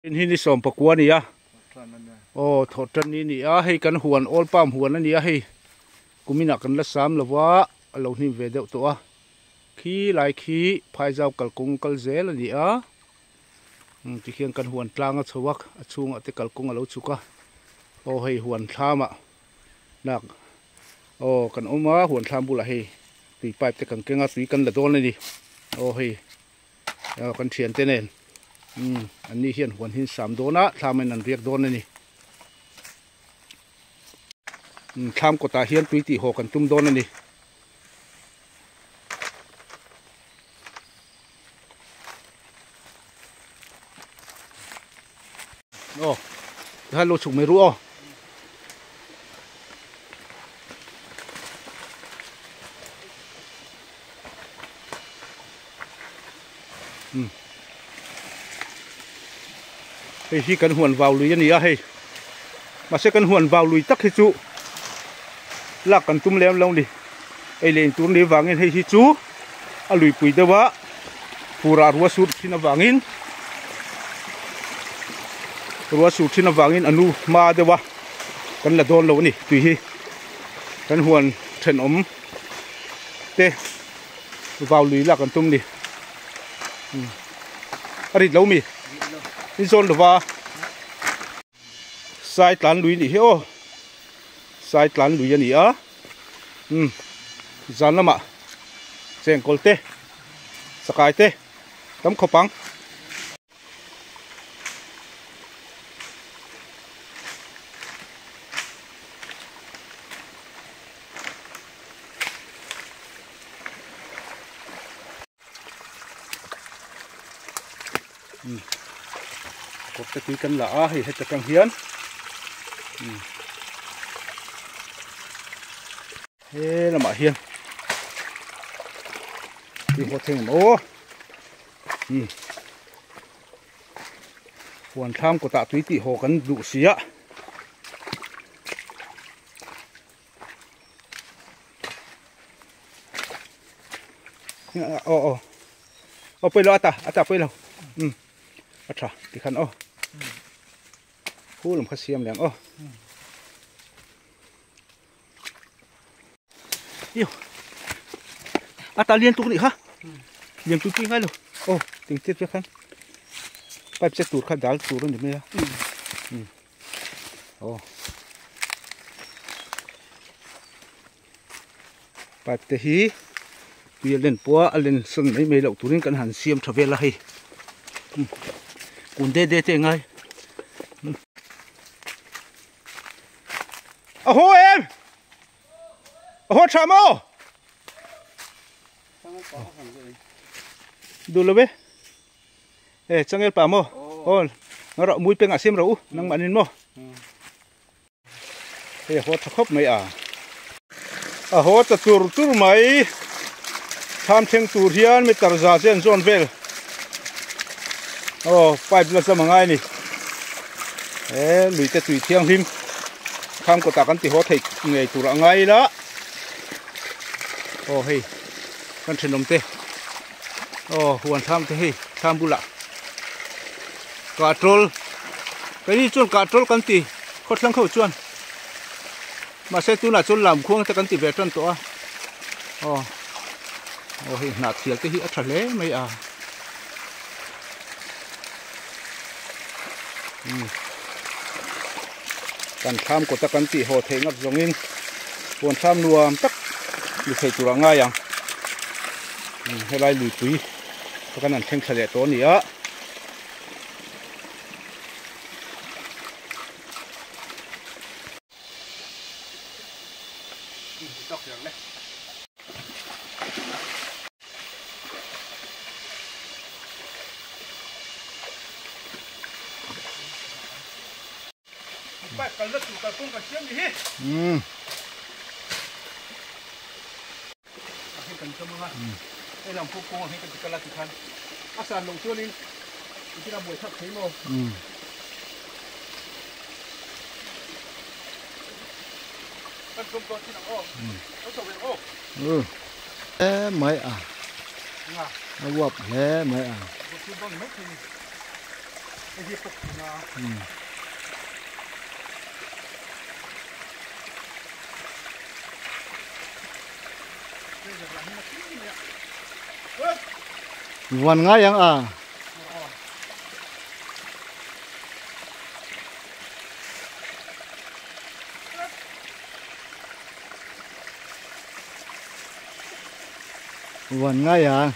In hi ni 19 a ni a. Aw thawh tan ni a ni a, hei kan huan oil palm huan a ni a hei. Kuminah kan la sam lo va, a lo hnim ve deuh tawh a. Khi lai khi phaizau kalkawng kal zel a ni a. Tikhian kan huan tlang a chho a, a chhungah te kalkawng a lo chhuk a. Aw hei huan thlamah lak aw kan awm a, huan thlam bulah hei tui pipe te kan keng a, tui kan la dawn a ni. Aw hei. Kan thiante nen an ni hian huan hi an sam dawn a thlam in an riak dawn a ni thlam kawtah hian tui tih haw kan tum dawn a ni. Aw tikhan lo chhuk mai ru aw. Hei hi kan huan vau lui a ni a hei mahse kan huan vau lui tak hi chu lak kan tum lem lo ni ei leh in tur ni vangin hei hi chu a luipui deuh a furah rua sur thin avangin rua sur thin avangin a nu hma deuh a kan la dawn lo a ni tui hi kan huan thenawm te vau lui lak an tum ni a rit lo mi in zawn lova sai tlan lui nih hi aw sai tlan lui a ni a um zan lamah chengkawl te chakai te tam khawp ang. Kawt te tui kan la a hei heta tang hian he lamah hian tui haw theng awm aw huan thlam kawtah tui tih haw kan duh si a. Aw aw aw pawilo ata ata pawilo um a tha tikhan aw khu lam kha siam leh ang aw yêu ata lian tuk nih kha lian pui pui ngai lo aw ting chet vek khan pipe chet tur kha dal tur a ni mai a um aw Pipe te hi tui a len pawh a a len sawn mai mai loh turin kan han siam tha vel a hei kun de de te ngai a haw em a haw tha maw duh lo ve e changel pa maw aw rawh mui pengah siam rawh u nangmahnin maw. Hei a haw tha khawp mai a. A haw ta tur tur mai. Thlam thleng tur hian meter za chen zawn vel. Aw pipe la zam angai a ni. He lui te tui thianghlim thlam kawtah kan ti haw thei ngei tur a ngai ila. Aw hei kan thenawm te aw huan thlam te hei thlam bulah Kahṭawl keini chuan kahṭawl kan ti khawthlang kho chuan mahse tunah chuan lamkhuang te kan ti ve tan tawh a aw aw hei hnah thial te hi a tha hle mai a um kan thlam kawta kan tih haw theih ngap zawngin huan thlam nuam tak ni thei tur a ngai ang helai luipui. Kan han thleng thla leh tawh a ni a. Hle mai a a uap hle mai a. Hei hi pawk thung a. Vuan ngai ang a. Vuan ngai ang.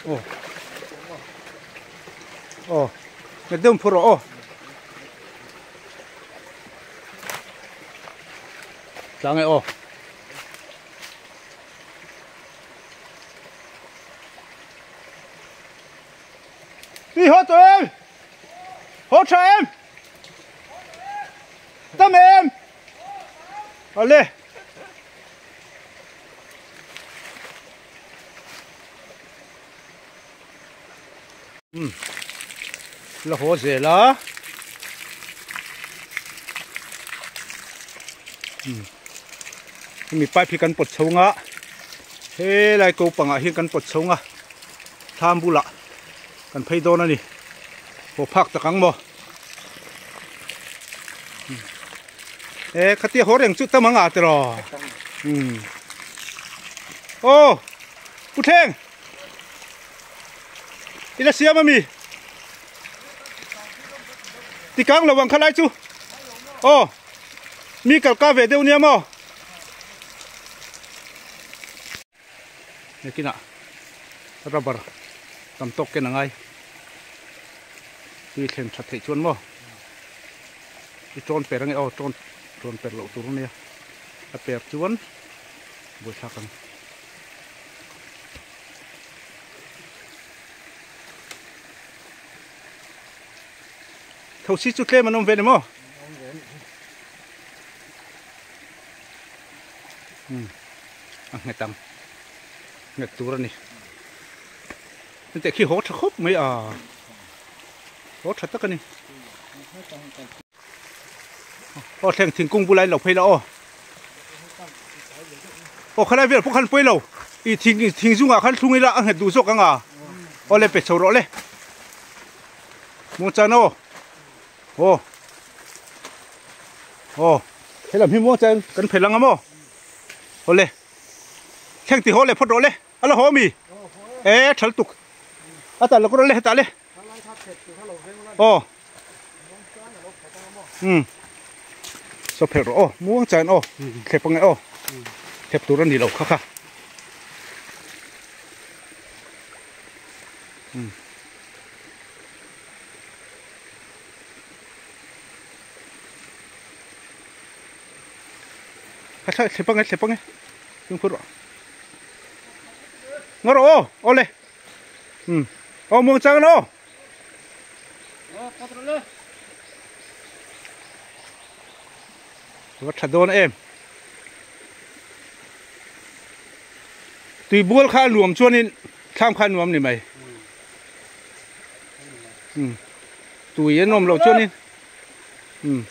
Aw. Aw. Nghet deuh phur rawh aw. Tlang e aw. Đi hô tụi em. Hô tha em. Tâm em. Ole. Umm la haw zel a umm hemi pipe hi kan pawt chho nga helai ko pangah hian kan pawt chho nga thlam bulah kan phei dawn a ni haw phak tak ang maw e khatia haw reng chu tam ang ah tiraw umm aw pu thleng. Ila siam ami tikang lo ang khalai chu aw mi kal ka ve deuh nia maw nakinah rubber tam tawk ken angai tui thlen that theih chuan maw i tawn per ange aw tawn tawn per loh tur ania a per chuan buaithlak ang. Thosi chu tlem an awm ve ni maw? Hmm. A nghet ang. Nghet tur a ni. Hente khi haw tha khawp mai a. Haw tha tak a ni. Aw thleng thingkung bulah in lo phei la aw. Aw khalai vel pawh khan pawi lo. I thing thing zungah khan thlung ila a nghet duh zawk ang a. Aw le pe chho rawh le. Muangchan aw. Aw. Aw. Helam hi muangchan kan phei lang a maw. Aw le. Thleng ti haw le phawt rawh le. A la haw mi. E thal tuk. A tan lo ka rawh le hetah le. Aw um saw phelh rawh aw muang chuan aw thlep ange aw thlep tur a ni lo kha kha um kha thlep ange thlep ange fimkhur rawh ngaw rawh aw aw le. Ừ. Ô muông trăng nó. Va tha dawn em. Tui bual kha nuam chuanin thlam kha nuam ni mai. Ừ. Tui an awm loh chuanin. Ừ.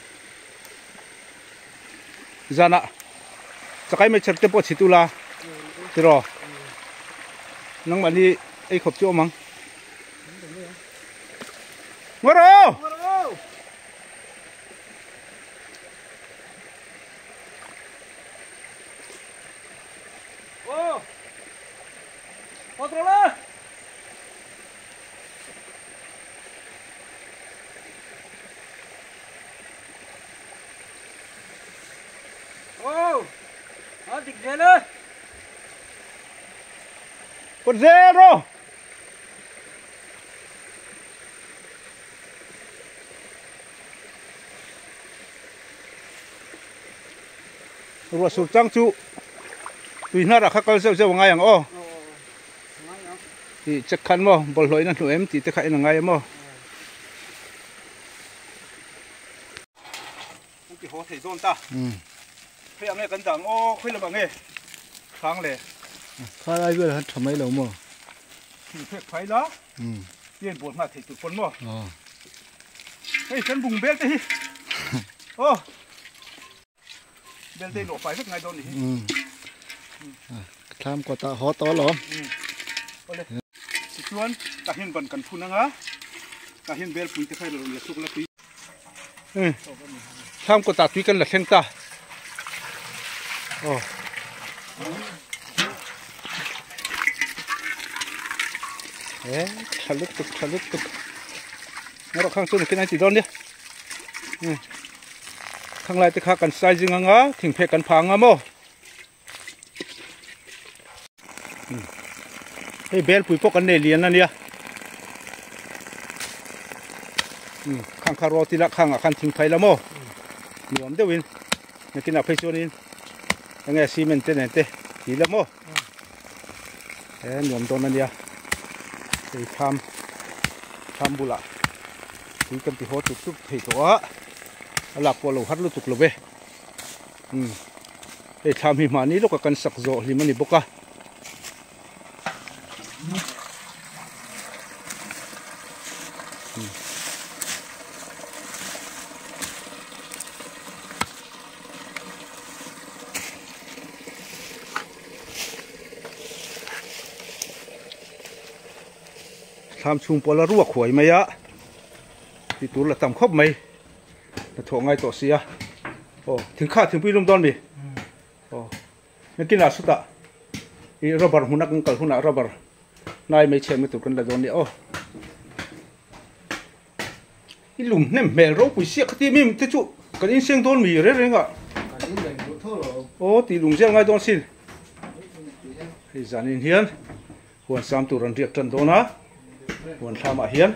Zanah chakai mai chher te pawh chhit ula tiraw nangmahni ei khawp chu awm ang ngaw rawh Kawt zel rawh. Ruah sur chang chu tui hnar ah kha kal zeuh zeuh a ngai ang aw. Tih check khan maw bawlhhlawh in a hnu em tih te kha en a ngai em aw. Kan ti haw thei dawn ta. Hei ang nge kan dang aw khawi lam ang nge hrang le. Kha lai vel han tha mai lo maw. Thing phek phai la. Tian bawl nghal thei tur pawn maw. Hei kan bung bel te hi. Aw. Bel te lawh fai vek ngai dawn ni hi. Thlam kawtah haw tawh alawm. Awle. Tichuan tahin ban kan phun anga. Tah hian belpui te kha i rawn la chhuak la tui. Thlam kawtah tui kan la thleng ta. Aw. E tha lutuk tha lutuk. Erawh khang chu nakin an ti dawn nia. Khang lai te kha kan sizing anga thingphek kan phah anga maw. Hei belpui pawh kan nei lian a nia khang kha rual tila khangah khan thing phai la maw nuam deuhin nakinah phei chuanin enge cement te nen te ti la maw he nuam dawn a nia hei thlam thlam bulah tui kan ti haw tup tup thei tawh a a lak pawh a lo har lutuk lo ve. Umm hei thlam hi mahni lawka kan sak zawh hlim a ni bawk a. Thlam chhung pawh la ruak huai mai a tih tur la tam khawp mai. Hnathawh ngai tawh sia. Aw thingkha thingpui lum dawn mi? Aw nakinah sutah ih rubber hmuna kan kal hunah rubber hnai mai chhiatna tur kan la dawn nia aw. I lum hnem hmel ropui siak kha ti mi te chu kan inseng dawn mi reng reng a. Aw tih lum zel ngai dawn sin. Hei zanin hian huan sam tur an riak tan dawn a huan thlamah hian.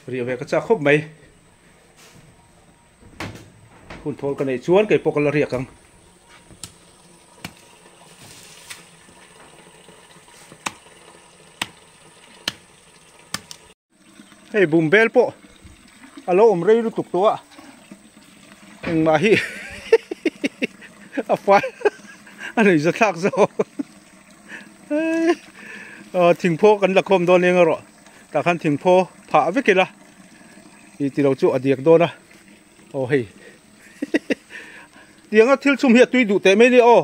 Riah ve ka chak khawp mai. Hun thawl ka neih chuan kei pawh ka la riak ang. Hei bumbel pawh a lo awm rei lutuk tawh a engmah hi a fai a nei za thlak zawk thingphaw kan la khawm dawn eng erawh. Tah khan thingphaw phah vek ila tih tilo chu a diak dawn a aw hei tianga thil chhum hi a tui duh teh mai nia aw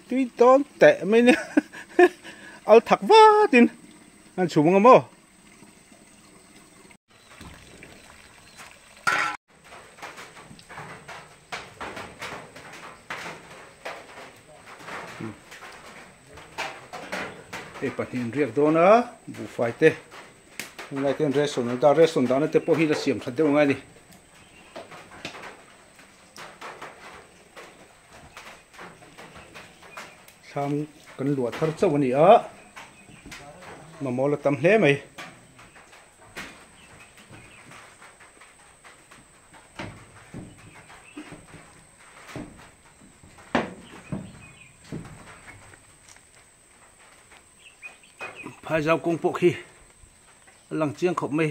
tui dawn teh mai nia al thak vatin an chhum ang maw. Hei pahnih an riak dawn a buhfai te tunlai te hian ration an dah a ration dahna te pawh hi la siam that deuh angai a ni. Thlam kan luah thar chauh a ni a mamawh la tam hle mai. Phaizau kawng pawh khi a lang chiang khawp mai.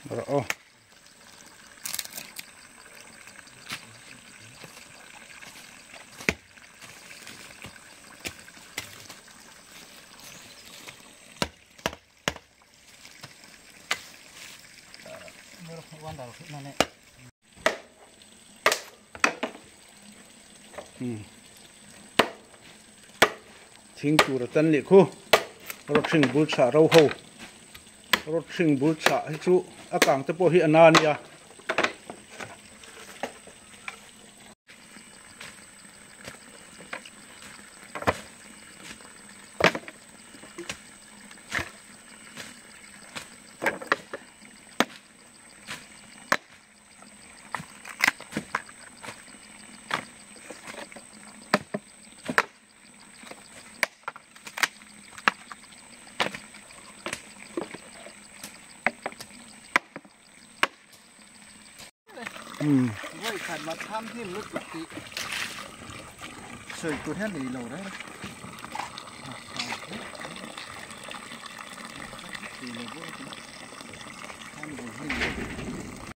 Rawh aw. Thing tur a tan leh khu rawthring bul chhah ro ho rawthring bul chhah hi chu a kang te pawh hi a na a nia. Vawi khat mah tham hnim lutuk tih sawi tur hian nei lo reng. Ti le bawk.